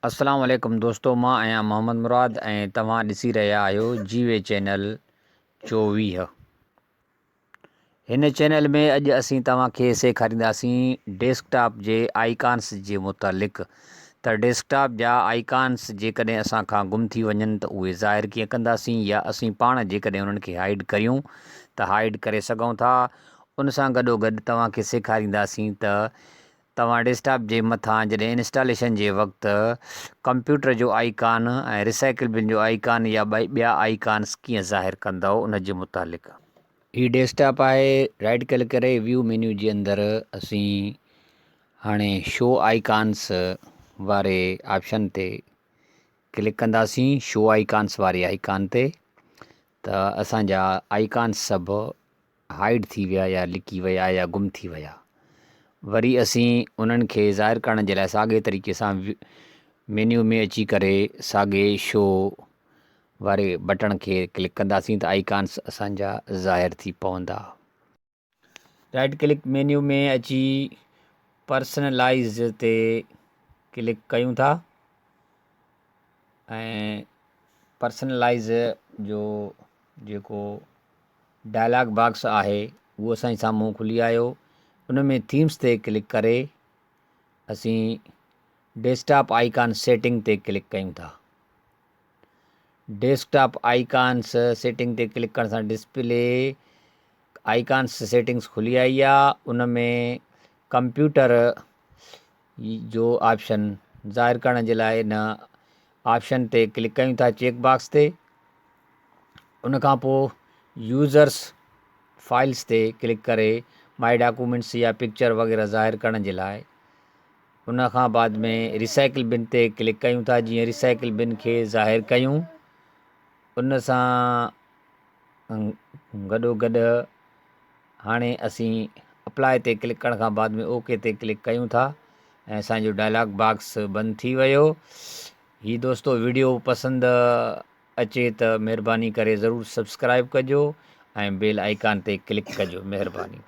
اسلام عليڪم دوستو مان آهيان محمد مراد ۽ توهان ڏسي رهيا آهيو جي وي چينل 24. هن چينل ۾ اڄ اسين توهان کي سيکارينداسين ڊيسڪ ٽاپ جي آئيڪانس جي متعلق ته ڊيسڪ ٽاپ جا آئيڪانس جيڪڏهن اسان کان گم ٿي وڃن ته اهي ظاهر ڪيئن ڪنداسين يا اسين پاڻ جيڪڏهن انهن کي هائيڊ ڪريون ته هائيڊ ڪري سگهون ٿا. ان سان گڏوگڏ توهان کي سيکارينداسين ته توهان ڊيسڪٽاپ جي مٿان جڏهن انسٽاليشن جي وقت ڪمپيوٽر جو آئيڪان ۽ ريسائيڪل بن جو آئيڪان يا ٻيا آئيڪانس ڪيئن ظاهر ڪندؤ ان جي متعلق. هي ڊيسڪٽاپ آهي، رائيٽ ڪلڪ ڪري ويو مينيو جي اندر اسين هاڻي شو آئيڪانس واري آپشن تي ڪلڪ ڪنداسين، شو آئيڪانس واري آئيڪان تي ته اسان جا آئيڪانس سڀ هائيڊ ٿي ويا يا لڪي ويا يا گم ٿي ويا. وري اسين انهن کي ظاهر ڪرڻ جي لاء ساڳئي طريقي سان مينيو ۾ اچي ڪري ساڳئي شو واري بٽڻ کي ڪلڪ ڪنداسين ته آئيڪانس اسان جا ظاهر ٿي پوندا. رائيٽ ڪلڪ مينيو ۾ اچي پرسنلائيز تي ڪلڪ ڪيون ٿا ۽ پرسنلائيز جو جيڪو ڊائلاگ باڪس آهي اهو اسان جي سامهون کلي آيو ان ۾ ٿيمس تي ڪلڪ ڪري اسين ڊيسڪٽاپ آئيڪان سيٽنگ تي ڪلڪ ڪيون ٿا. ڊيسڪٽاپ آئيڪانس سيٽنگ تي ڪلڪ ڪرڻ سان ڊسپلي آئيڪانس سيٽنگس کلي آئي آ ان ۾ ڪمپيوٽر جو آپشن ظاهر ڪرڻ جي لاء ان آپشن تي ڪلڪ ڪيون ٿا چيڪ باڪس تي. ان کان پوء يوزرس فائلز تي ڪلڪ ڪري مائي ڊاڪومينٽس يا پڪچر وغيره ظاهر ڪرڻ جي لاء ان کان بعد ۾ ريسائيڪل بن تي ڪلڪ ڪيون ٿا جيئن ريسائيڪل بن کي ظاهر ڪيون ان سان گڏو گڏ هاڻي اسين اپلائي تي ڪلڪ ڪرڻ کان بعد ۾ اوڪي تي ڪلڪ ڪيون ٿا ۽ اسان جو ڊائلاگ باڪس بند ٿي ويو. هي دوستو ويڊيو پسند اچي ته مهرباني ڪري ضرور سبسڪرائب ڪجو ۽ بيل آئيڪان تي ڪلڪ ڪجو مهرباني.